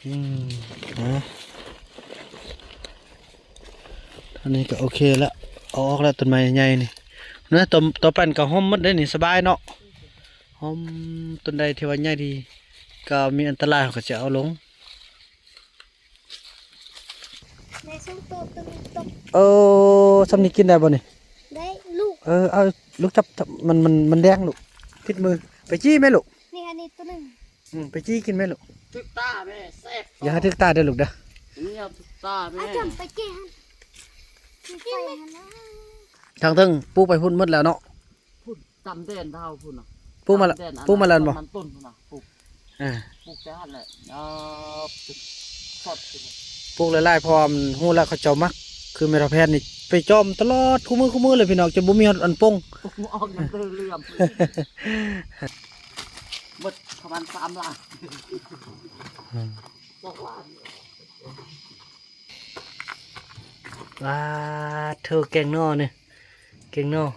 ອືມ ນະ ອັນນີ້ກໍໂອເຄລະ ເອົາອອກແລ້ວ ຕົ້ນໄມ້ໃຫຍ່ນີ້ນະ ຕໍ່ ຕໍ່ໄປກໍຮົ່ມໝົດເດ້ນີ້ ສະບາຍເນາະ ຮົ່ມ ຕົ້ນໃດທີ່ວ່າໃຫຍ່ດີ ກໍມີອັນຕະລາຍ ເຮົາກໍຈະເອົາລົງ. ໃນຊ່ວງໂຕຕົວນີ້ຕົກ ເອີ ຊ່ຳນີ້ກິນໄດ້ບໍ່ນີ້? ໄດ້ລູກ ເອີ ເອົາລູກຈັບ ມັນ ມັນ ມັນແດງລູກ ຕິດມື ໄປຈີ້ແມ່ລູກ ນີ້ ອັນນີ້ຕົວໜຶ່ງ ອືມ ໄປຈີ້ກິນແມ່ລູກ ຖືກຕາແມ່ ແຊບ ຢ່າໃຫ້ຖືກຕາເດີລູກເດີ ນີ້ຖືກຕາແມ່ ອາຈານໄປຈີ້ຫັ້ນ ທາງເທິງປູກໄປພຸ້ນໝົດແລ້ວເນາະ. ພຸ້ນ ຕາມແດນເຮົາພຸ້ນນະ ປູກມາລະ ຕາມແດນອັນ ປູກມາແລ້ວບໍ່? ມັນຕົ້ນພຸ້ນນະ ປູກ ເອີ ປູກແຕ່ຫັ້ນແຫຼະ ຍາວສຸດ ສຸດພຸ້ນນະ ປູກຫຼາຍໆ ເພາະວ່າມັນຮູ້ແລ້ວເຂົາເຈົ້າມັກ ຄືແມ່ເຖົ້າແພດນີ້ໄປຈອມຕະຫຼອດ ຄູ່ມື້ ຄູ່ມື້ເລີຍພີ່ນ້ອງ ຈົນບໍ່ມີຮອດອັນປົ່ງ ອອກຍັງເຫຼືອມ ໝົດປະມານສາມລ້ານ ອືມ ສອງລ້ານ ປາດໂທ້ ແກງໜໍ່ນີ້ ແກງໜໍ່.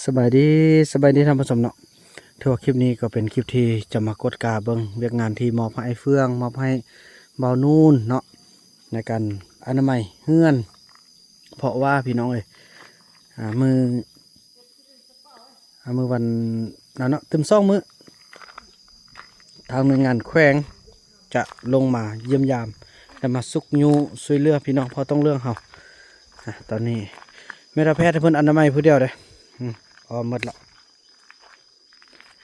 ສະບາຍດີ ສະບາຍດີທ່ານຜູ້ຊົມເນາະ ຖືວ່າຄລິບນີ້ກໍເປັນຄລິບທີ່ຈະມາກວດກາເບິ່ງວຽກງານທີ່ມອບໃຫ້ອ້າຍເຟືອງ ມອບໃຫ້ບ່າວນູນເນາະ ໃນການອະນາໄມເຮືອນ ເພາະວ່າພີ່ນ້ອງເອີຍ ອາ ມື້ ອາ ມື້ວັນນັ້ນເນາະ ຕື່ມສອງມື້ ທາງໜ່ວຍງານແຂວງຈະລົງມາຢ້ຽມຢາມ ແລະ ມາຊຸກຍູ້ຊ່ວຍເຫຼືອພີ່ນ້ອງເຜົ່າຕ້ອງເຫຼືອງເຮົາ. ອາ ຕອນນີ້ແມ່ນແພດເພິ່ນອະນາໄມຜູ້ດຽວເດ້ ອືມ ອອກໝົດລະ.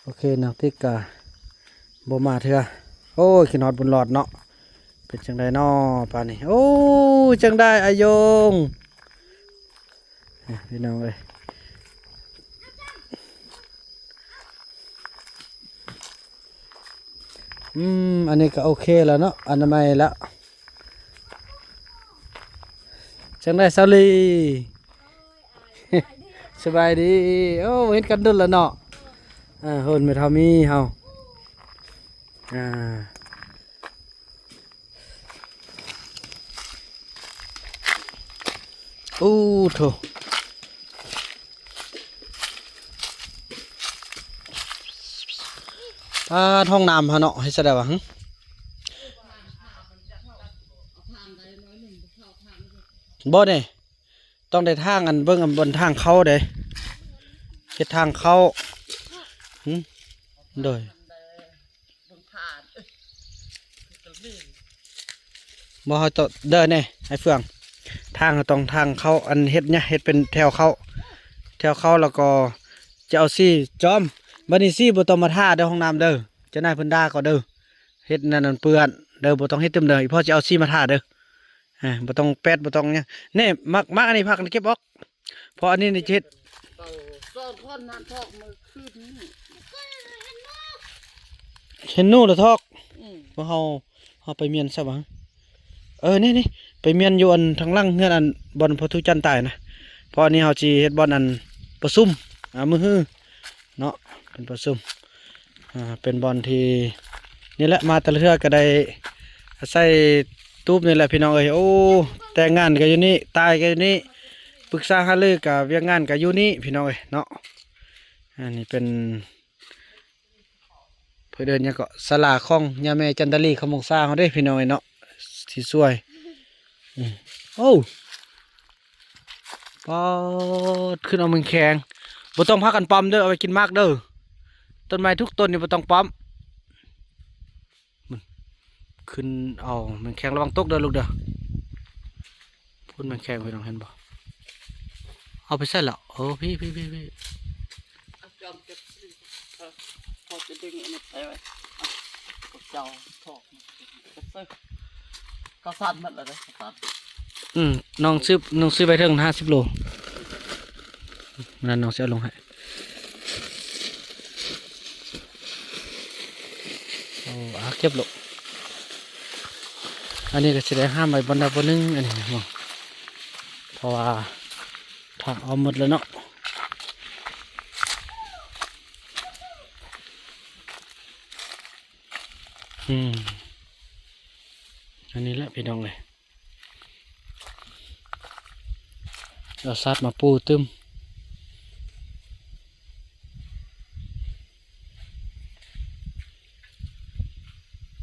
ໂອເຄ ນ້ອງຕິກກະບໍ່ມາເທື່ອ. ໂອ້ຍ ຄິດຮອດບຸນຫຼອດເນາະ. ເປັນຈັ່ງໃດນໍປານນີ້? ໂອ້ ຈັ່ງໃດອາຍົງ? ພີ່ນ້ອງເອີຍ ອືມ ອັນນີ້ກໍໂອເຄແລ້ວເນາະ ອະນາໄມແລ້ວ. ຈັ່ງໃດສາວລີ? ສະບາຍດີ. ໂອ້ ເຫັນກັນດົນແລ້ວເນາະ. ເອີ ເພິ່ນແມ່ເຖົ້າມີເຮົາ ອາ ໂອ້ໂທ້ ປາດ ຫ້ອງນ້ຳຫັ້ນເນາະ ເຮັດຈັ່ງໃດວະ? ຫື ບໍ່ເດ້ ຕ້ອງໄດ້ທາງ ອັນ ເບິ່ງ ອັນ ບ່ອນທາງເຂົ້າເດ້ ເຮັດທາງເຂົ້າ. ຫື ໂດຍ ບໍ່ ເຮົາຕ້ອງເດີແນ່ ອ້າຍເຟືອງ ທາງເຮົາຕ້ອງທາງເຂົ້າ ອັນ ເຮັດຫຍັງ ເຮັດເປັນແຖວເຂົ້າ ແຖວເຂົ້າ ແລ້ວກໍຈະເອົາສີຈອມ. ບັດນີ້ສີບໍ່ຕ້ອງມາທາເດີ ຫ້ອງນ້ຳເດີ ເຈົ້ານາຍເພິ່ນດ່າກໍເດີ ເຮັດນັ້ນມັນເປື້ອນເດີ ບໍ່ຕ້ອງເຮັດຕື່ມເດີ ອີ່ພໍ່ຈະເອົາສີມາທາເດີ. ອາ ບໍ່ຕ້ອງແປດ ບໍ່ຕ້ອງຫຍັງ. ນີ້ ໝາກ ໝາກອັນນີ້ພາກັນເກັບອອກ ເພາະອັນນີ້ນີ້ຈະເຮັດ ສອງຄົນນັ້ນຖອກມື້ຄືນນີ້ ເຫັນໜູລະຖອກ. ອືມ ພວກເຮົາ ເຮົາໄປມ້ຽນຊະຫວາ? ເອີ ນີ້ໆ ໄປມ້ຽນຢູ່ອັນທາງຫຼັງເຮືອນ ອັນ ບ່ອນພໍ່ທູຈັນຕາຍນະ ເພາະອັນນີ້ເຮົາຊິເຮັດບ່ອນ ອັນ ປະຊຸມ ອາ ມື້ຮື ເນາະ ເປັນປະຊຸມ ອາ ເປັນບ່ອນທີ່ ນີ້ແຫຼະ ມາແຕ່ລະເທື່ອກໍໄດ້ອາໄສຕູບນີ້ແຫຼະພີ່ນ້ອງເອີຍ. ໂອ້ ແຕ່ງງານກໍຢູ່ນີ້ ຕາຍກໍຢູ່ນີ້ ປຶກສາຫາລືກັບວຽກງານກໍຢູ່ນີ້ພີ່ນ້ອງເອີຍເນາະ. ອັນນີ້ເປັນ ເພິ່ນເອີ້ນຫຍັງເກາະ ສາລາຂອງຍາແມ່ຈັນດາລີ ຄຳວົງສາເຮົາເດ້ພີ່ນ້ອງເອີຍເນາະ ທີ່ຊ່ວຍ. ໂອ້ ປາດ ຂຶ້ນເອົາແມງແຄງ ບໍ່ຕ້ອງພາກັນປ້ອມເດີ ເອົາໄວ້ກິນໝາກເດີ. ຕົ້ນໄມ້ທຸກຕົ້ນນີ້ບໍ່ຕ້ອງປ້ອມ ຂຶ້ນເອົາແມງແຄງ ລະວັງຕົກເດີລູກເດີ. ພຸ້ນແມງແຄງ ພີ່ນ້ອງເຫັນບໍ່? ເອົາໄປໃສລະ? ໂອ້ ພີ້ໆໆ ເອົາຈອມເກັບ ເອີ ພໍຈະດຶງອັນນີ້ໄປໄວ້ ເອົາ ເຈົ້າຖອກ ເກັບໃສ່ ເຂົ້າສານໝົດແລ້ວເດ້ ເຂົ້າສານ. ອືມ ນ້ອງຊື້ ນ້ອງຊື້ໄວ້ເຖິງຫ້າສິບໂລ ນັ້ນນ້ອງຊິເອົາລົງໃຫ້. ໂອ້ ອາ ເກັບໂລດ. ອັນນີ້ກໍຊິໄດ້ຫ້າມໄວ້ບ່ອນໃດບ່ອນໜຶ່ງ ອັນນີ້ເນາະ ເພາະວ່າທາງອ້ອມໝົດແລ້ວເນາະ. ອືມ ອັນນີ້ແຫຼະພີ່ນ້ອງເອີຍ. ເອົາສາດມາປູຕຶ້ມ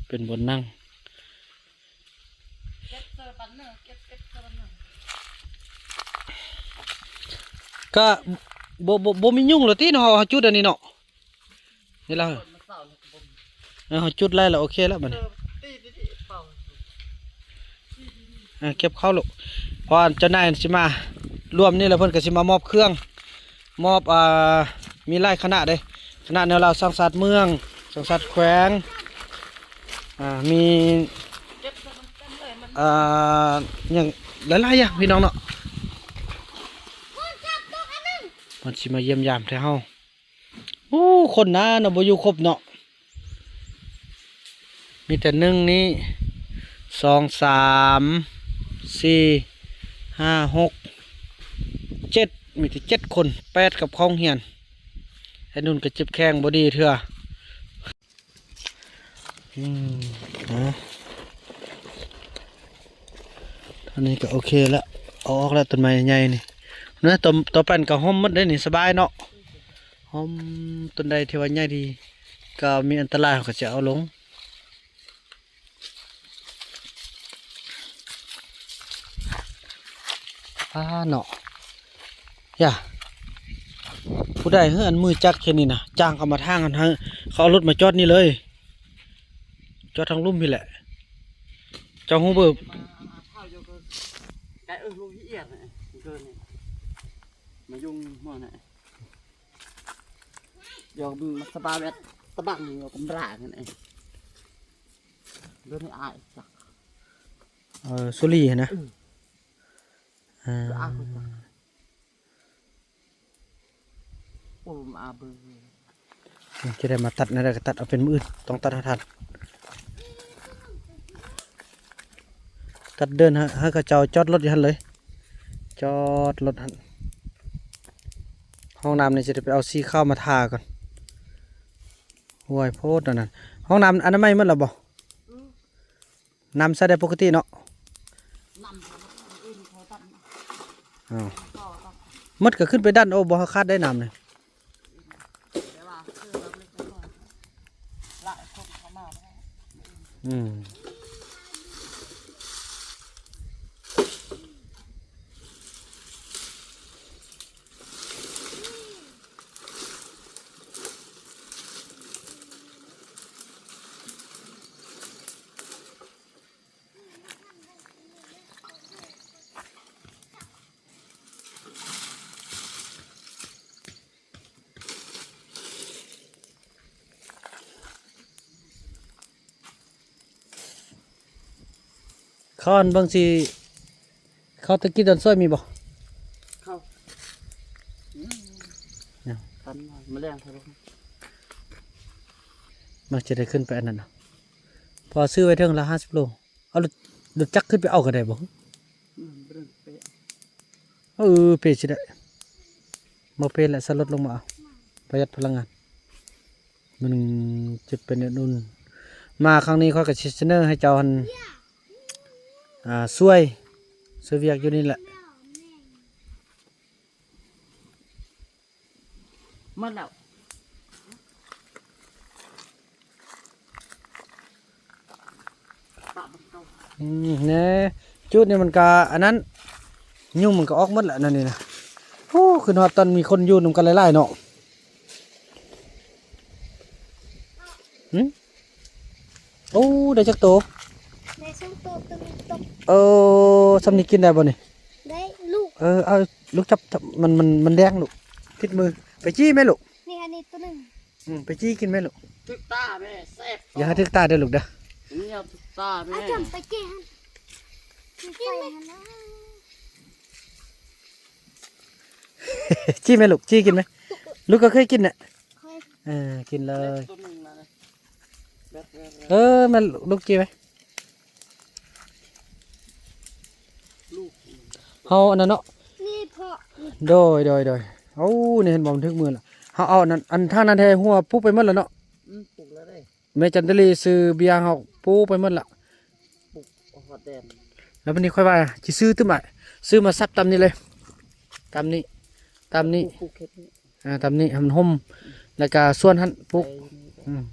ເປັນບ່ອນນັ່ງ. ກະບໍ່ ບໍ່ ບໍ່ມີຍຸງແລ້ວຕິເນາະ ເຮົາ ເຮົາຈຸດອັນນີ້ເນາະ. ນີ້ລະ ເອີ ເຮົາຈຸດໄດ້ລະ ໂອເຄລະບັດນີ້. ເອີ ເກັບເຂົ້າລູກ ເພາະວ່າເຈົ້ານາຍຊິມາລວມນີ້ລະ ເພິ່ນກະຊິມາມອບເຄື່ອງ ມອບ ອ່າ ມີຫຼາຍຄະນະເດ້ ຄະນະແນວລາວສ້າງຊາດເມືອງ ສ້າງຊາດແຂວງ ອ່າ ມີ ອ່າ ຫຍັງຫຼາຍໆຢ່າງພີ່ນ້ອງເນາະ ເພິ່ນຊິມາຢ້ຽມຢາມແທ້ເຮົາ. ໂອ້ ຄົນໜາເນາະ ບໍ່ຢູ່ຄົບເນາະ ມີແຕ່ໜຶ່ງນີ້ ສອງ ສາມ ສີ່ ຫ້າ ຫົກ ເຈັດ ມີແຕ່ເຈັດຄົນ ແປດກັບເຂົ້າໂຮງຮຽນ. ໄອ້ນຸ່ນກະເຈັບແຂ້ງບໍ່ດີເທື່ອ. ອືມ ນະ ອັນນີ້ກະໂອເຄລະ ເອົາອອກລະ ຕົ້ນໄມ້ໃຫຍ່ນີ້ນະ ຕໍ່ ຕໍ່ໄປກະຮົ່ມໝົດເດ້ນີ້ ສະບາຍເນາະ ຮົ່ມ ຕົ້ນໃດທີ່ວ່າໃຫຍ່ດີກະມີອັນຕະລາຍ ເຮົາກະຈະເອົາລົງ. ອ່າເນາະ ຢ່າ ຜູ້ໃດເຮີ ອັນມືຈັກແຄ່ນີ້ນະ ຈ້າງເຂົາມາທາງຫັ້ນ ເຂົາເອົາລົດມາຈອດນີ້ເລີຍ ຈອດທາງລຸ່ມພີ້ແຫຼະ ເຈົ້າຮູ້ເບີ. ມາຍຸງຫົວນະ ຢອກມາສະບາຍແບບຕະບັງຢູ່ກຳລາຫັ້ນເອງ ເດີນໃຫ້ອາຍຈັກ ເອີ ສຸລີຫັ້ນນະ ເອີ ເອີ ອາຍຈັກ ໂອ້ ມາເບິ່ງ ຈະໄດ້ມາຕັດແນວໃດກະຕັດ ເອົາເປັນມື້ອື່ນ ຕ້ອງຕັດໃຫ້ທັນ ຕັດເດີນໃຫ້ ໃຫ້ເຂົາເຈົ້າຈອດລົດຢູ່ຫັ້ນເລີຍ ຈອດລົດຫັ້ນ. ຫ້ອງນ້ຳນີ້ຈະໄດ້ໄປເອົາສີຂາວມາທາກ່ອນ ໂອ້ຍ ໂພດອັນນັ້ນ ຫ້ອງນ້ຳອະນາໄມໝົດລະບໍ່? ອືມ ນ້ຳໃຊ້ໄດ້ປົກກະຕິເນາະ ນ້ຳ ອ້າວ ໝົດກະຂຶ້ນໄປດັນ ໂອ້ ບໍ່ຂາດໄດ້ນ້ຳນີ້. ອືມ. ເຂົ້າອັນເບິ່ງຊິ ເຂົ້າຕະກີ້ຕອນຊ່ວຍມີບໍ່? ເຂົ້າ ຍັງ ຄັນມາແລງເທົ່າ ມັກຈະໄດ້ຂຶ້ນໄປອັນນັ້ນເນາະ ເພາະວ່າຊື້ໄວ້ເທິງລະຫ້າສິບໂລ. ເອົາລົດ ລົດຈັກຂຶ້ນໄປເອົາກະໄດ້ບໍ່? ອືມ ບໍ່ໄດ້ໄປ ເອີ ເປຊິໄດ້ ບໍ່ເປແຫຼະ ໃສ່ລົດລົງມາເອົາ ປະຢັດພະລັງງານ ມັນຈະເປັນອຸ່ນໆ. ມາຄັ້ງນີ້ຂ້ອຍກະຊິສະເໜີໃຫ້ເຈົ້າຫັ້ນ ອ່າ ຊ່ວຍ ຊ່ວຍວຽກຢູ່ນີ້ແຫຼະ. ໝົດແລ້ວ ອືມ ແນ່ ຈຸດນີ້ມັນກະອັນນັ້ນ ຍຸງມັນກະອອກໝົດແຫຼະ ນັ້ນນີ້ນະ. ໂອ້ ຄືນຮອດຕອນມີຄົນຢູ່ນຳກັນຫຼາຍໆເນາະ. ຫຶ? ໂອ້ ໄດ້ຈັກໂຕ? ໄດ້ສອງໂຕ ໂຕໜຶ່ງຕົກ. ເອີ ຊ່ຳນີ້ກິນໄດ້ບໍ່ນີ້? ໄດ້ລູກ. ເອີ ເອົາລູກຈັບ ຈັບ ມັນ ມັນ ມັນແດງລູກ ຕິດມື ໄປຈີ້ແມ່ລູກ. ນີ້ ອັນນີ້ໂຕໜຶ່ງ. ອືມ ໄປຈີ້ກິນແມ່ລູກ. ຖືກຕາແມ່ ແຊບ. ຢ່າໃຫ້ຖືກຕາເດີລູກເດີ. ນີ້ຖືກຕາແມ່. ອາຈານໄປຈີ້ຫັ້ນ ຈີ້ແມ່ລູກ ຈີ້ກິນແມ່. ລູກກະເຄີຍກິນນະ. ເອີ ກິນເລີຍ. ເອີ ແມ່ລູກຈີ້ໄປ. ເຮົາອັນນັ້ນເນາະ. ນີ້ພໍ່. ໂດຍ ໂດຍ ໂດຍ. ໂອ້ ນີ້ເຫັນບໍ່ ມັນຖືກມືລະ. ເຮົາເອົາອັນນັ້ນ ອັນທາງນັ້ນແທ້ ຫົວປູກໄປໝົດລະເນາະ. ອືມ ປູກແລ້ວເດ້. ແມ່ຈັນຕະລີຊື້ເບຍເຮົາປູກໄປໝົດລະ ປູກຮອດແດນ. ແລ້ວບາດນີ້ຂ້ອຍວ່າຊິຊື້ຕື່ມ ຊື້ມາສັບຕຳນີ້ເລີຍ. ຕາມນີ້ ຕາມນີ້ ປູກ ປູກເຂດນີ້ ອ່າ ຕາມນີ້ໃຫ້ມັນຮົ່ມ ແລ້ວກະສວນຫັ້ນປູກ ໄປນີ້ ອືມ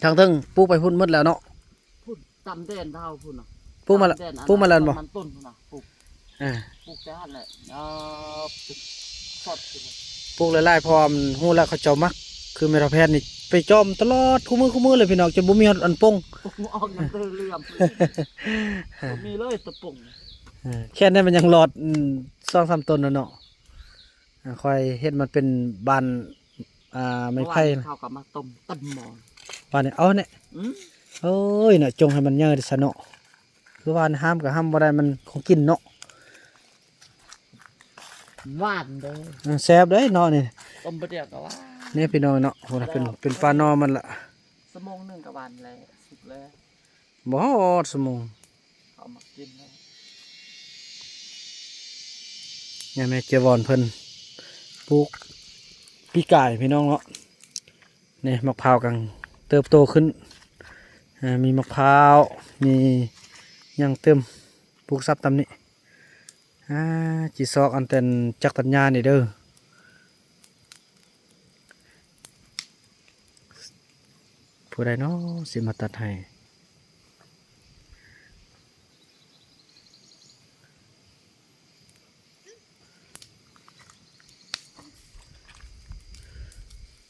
ທາງເທິງປູກໄປພຸ້ນໝົດແລ້ວເນາະ ພຸ້ນຕາມແດນເຮົາພຸ້ນນະ ປູກມາແລ້ວ ຕາມແດນ ປູກມາແລ້ວບໍ່ ມັນຕົ້ນພຸ້ນນະ ປູກ ອ່າ ປູກແຕ່ຫັ້ນແຫຼະ ຍາວສຸດ ສຸດ ປູກຫຼາຍໆ ເພາະວ່າມັນຮູ້ແລ້ວເຂົາເຈົ້າມັກ ຄືແມ່ເຖົ້າແພດນີ້ໄປຈອມຕະຫຼອດ ຄູ່ມື້ ຄູ່ມື້ເລີຍພີ່ນ້ອງ ຈົນບໍ່ມີຮອດອັນປົ່ງ ປົ່ງອອກນຳເຫຼືອມ ບໍ່ມີເລີຍຕະປົ່ງ ເອີ ແຄ່ນັ້ນມັນຍັງລອດ ອືມ ສອງສາມຕົ້ນແລ້ວເນາະ ອ່າ ຂ້ອຍເຮັດມັນເປັນບານ ອ່າ ໄມ້ໄຜ່ ເມື່ອວານນີ້ເຂົາກໍມາຕົ້ມເຕັມໝໍ້ ບາດນີ້ ເອົາແນ່ ອືມ ໂອ້ຍເນາະ ຈົ່ງໃຫ້ມັນໃຫຍ່ຊະເນາະ ຄືວ່າຫ້າມກໍຫ້າມບໍ່ໄດ້ ມັນຂອງກິນເນາະ ຫວານເດີ ເອີ ແຊບເດ້ເນາະນີ້ ຕົ້ມບາດດຽວກໍຫວານ ນີ້ພີ່ນ້ອງເນາະ ໂອ້ ເປັນ ເປັນປາໜໍ່ມັນລະ ຊົ່ວໂມງໜຶ່ງກໍຫວານແລ້ວ ສຸກແລ້ວ ບໍ່ຮອດຊົ່ວໂມງ ເຂົາມາກິນແລ້ວ ນີ້ແມ່ເຈຍວອນເພິ່ນປູກປີກາຍພີ່ນ້ອງເນາະ ນີ້ໝາກພ້າວກຳລັງເຕີບໂຕຂຶ້ນ ອ່າ ມີໝາກພ້າວ ມີຫຍັງເຕັມ ປູກສັບຕາມນີ້ ອ່າ ຈີ່ຊອກອັນແຕ່ນຈັກຕັດຫຍ້ານີ້ເດີ. ຜູ້ໃດເນາະຊິມາຕັດໃຫ້?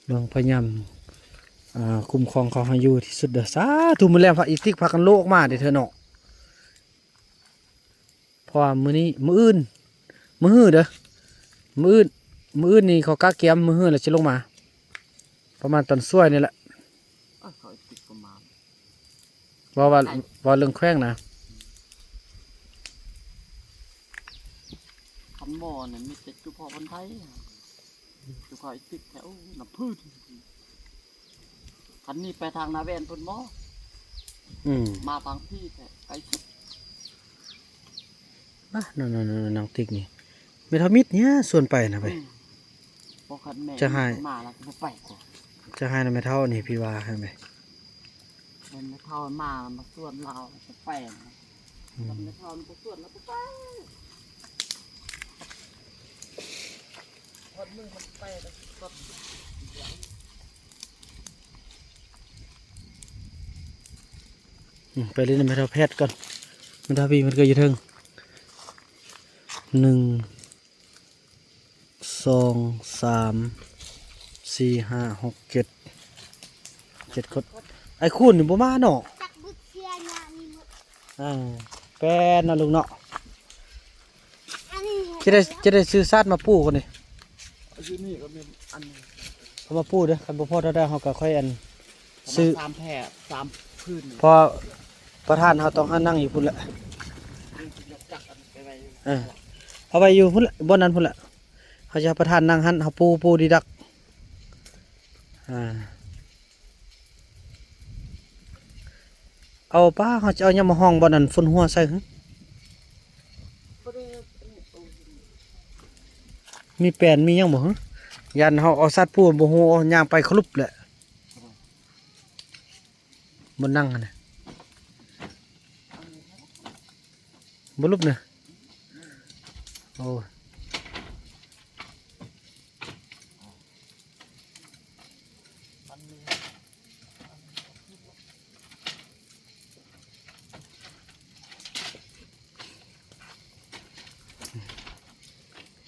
ເບິ່ງພະຍາຍາມ ອ່າ ຄຸ້ມຄອງເຂົາໃຫ້ຢູ່ທີ່ສຸດເດີ. ສາທຸ ມື້ແລງພາກອີຕິກພາກັນໂລອອກມາເດ້ເທື່ອເນາະ. ເພາະວ່າມື້ນີ້ ມື້ອື່ນ ມື້ຮືເດີ ມື້ອື່ນ ມື້ອື່ນນີ້ເຂົາກະກຽມ ມື້ຮືແລ້ວຊິລົງມາ ປະມານຕອນສວຍນີ້ແຫຼະ. ເອີ ເຂົາອີກຕິດປະມານ ເວົ້າວ່າ ເວົ້າເລື່ອງແຂວງນະ ຄັນໝໍ້ນີ້ມີແຕ່ຈຸເພາະຄົນໄທ. ຈຸເພາະອີກຕິດແທ້ ໂອ້ ນ້ຳພື້ນ ຄັນນີ້ໄປທາງນາແວ່ນພຸ້ນໝໍ້ ອືມ ມາທາງພີ້ແທ້ ໄກສຸດ. ນະ ນາງຕິກນີ້ ແມ່ເຖົ້າມິດນີ້ຊວນໄປນະໄປ ອືມ ບໍ່ ຄັນແມ່ ຈະໃຫ້ ມາແລ້ວກໍບໍ່ໄປກວ່າ ຈະໃຫ້ນຳແມ່ເຖົ້ານີ້ ພີ່ວ່າໃຫ້ໄປ ແມ່ນແມ່ເຖົ້າມາ ມາຊວນລາວ ບໍ່ໄປນະ ອືມ ຄັນແມ່ເຖົ້າບໍ່ຊວນລາວບໍ່ໄປ. ອືມ ໄປຫຼິ້ນນຳແມ່ເຖົ້າແພດກ່ອນ ແມ່ເຖົ້າພີ້ເພິ່ນກໍຢູ່ເທິງ ໜຶ່ງ ສອງ ສາມ ສີ່ ຫ້າ ຫົກ ເຈັດ ເຈັດຄົນ. ອ້າຍຄູນນີ້ບໍ່ມາເນາະ ຈັກບຶດເສຍຫຍ້ານີ້ໝົດ ອ່າ ແປນເນາະລຸງເນາະ. ອັນນີ້ ຈະໄດ້ ຈະໄດ້ຊື້ຊາດມາປູກກ່ອນນີ້ ຢູ່ນີ້ກໍແມ່ນອັນ ເອົາມາປູກເດີ ຄັນບໍ່ພໍເທົ່າໃດເຮົາກໍຄ່ອຍອັນ ຊື້ ປະມານສາມແຜ່ ສາມພື້ນ ເພາະປະທານເຮົາຕ້ອງຫານັ່ງຢູ່ພຸ້ນແຫຼະ ຈັກອັນໄປໄວ້ຢູ່ ເອີ ເອົາໄວ້ຢູ່ພຸ້ນແຫຼະ ບ່ອນນັ້ນພຸ້ນແຫຼະ ເຮົາຈະໃຫ້ປະທານນັ່ງຫັ້ນ ເຮົາປູ ປູດີດັກ ອ່າ ເອົາ ປ້າ ເຮົາຈະເອົາຫຍັງມາຮອງບ່ອນອັນຝົນຫົວໃສ່ຫື? ມີແປນ ມີຫຍັງບໍ່ຫື? ຢ້ານເຮົາເອົາຊາດປູ ບໍ່ຮູ້ ຍ່າງໄປຄະລຸບແຫຼະ ບ່ອນນັ່ງຫັ້ນນະ ບໍ່ລຸບນະ ໂອ້.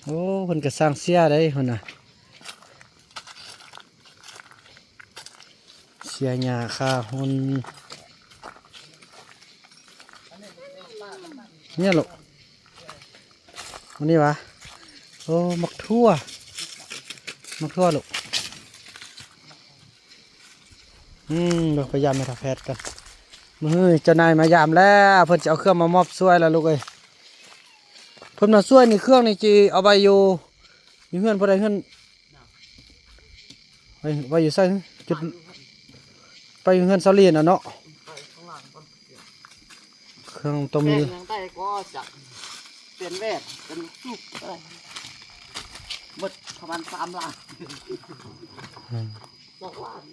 ໂອ້ ເພິ່ນກໍສ້າງເສຍໄດ໋ພຸ້ນນະ ເສຍຫຍ້າຄາຮຸ່ນ ນີ້ລູກ ອັນນີ້ຫວາ? ໂອ້ ໝາກຖົ່ວ ໝາກຖົ່ວລູກ ອືມ ເບິ່ງໄປຢາມແມ່ເຖົ້າແພດກັນ ມື້ນີ້ເຈົ້ານາຍມາຢາມແລ້ວ ເພິ່ນຈະເອົາເຄື່ອງມາມອບຊ່ວຍແລ້ວລູກເອີຍ ເພິ່ນມາຊ່ວຍນີ້ ເຄື່ອງນີ້ຊິເອົາໄວ້ຢູ່ ຢູ່ເຮືອນຜູ້ໃດ ເຮືອນ ໄປ ໄປຢູ່ໃສ? ຈຸດ ໄປເຮືອນສາວລີນະເນາະ ເຄື່ອງຕ້ອງມີ ແປງຫຍັງໄດ້ກໍຈັກ ເປັນແວ່ນ ເປັນສູບ ເອີ ໝົດປະມານສາມລ້ານ ອືມ ສອງລ້ານ.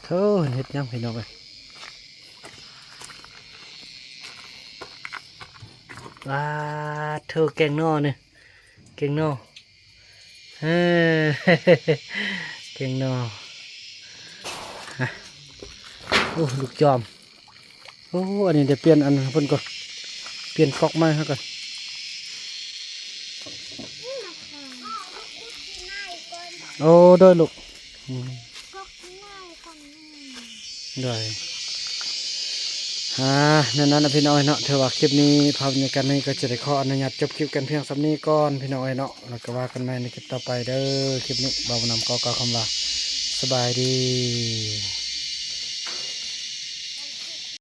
ໂທ້ ເຮັດຫຍັງພີ່ນ້ອງເອີຍ? ປາດໂທ້ ແກງໜໍ່ນີ້ ແກງໜໍ່ ເອີ ແກງໜໍ່ ຮະ ໂອ້ ລູກຈອມ ໂອ້ ອັນນີ້ໄດ້ປ່ຽນອັນເພິ່ນກ່ອນ ປ່ຽນກອກໃໝ່ໃຫ້ກ່ອນ ໂອ້ ໂດຍລູກ ອືມ ໂດຍ ອ່າ ແນວນັ້ນນະພີ່ນ້ອງເນາະ ຖືວ່າຄລິບນີ້ ພາບບັນຍາກາດນີ້ກໍຈະໄດ້ຂໍອະນຸຍາດຈົບຄລິບກັນພຽງສ່ຳນີ້ກ່ອນພີ່ນ້ອງເອີຍເນາະ ແລ້ວກໍວ່າກັນໃໝ່ໃນຄລິບຕໍ່ໄປເດີ ຄລິບນີ້ບ່າວບຸນນຳກໍກ່າວຄຳວ່າ ສະບາຍດີ.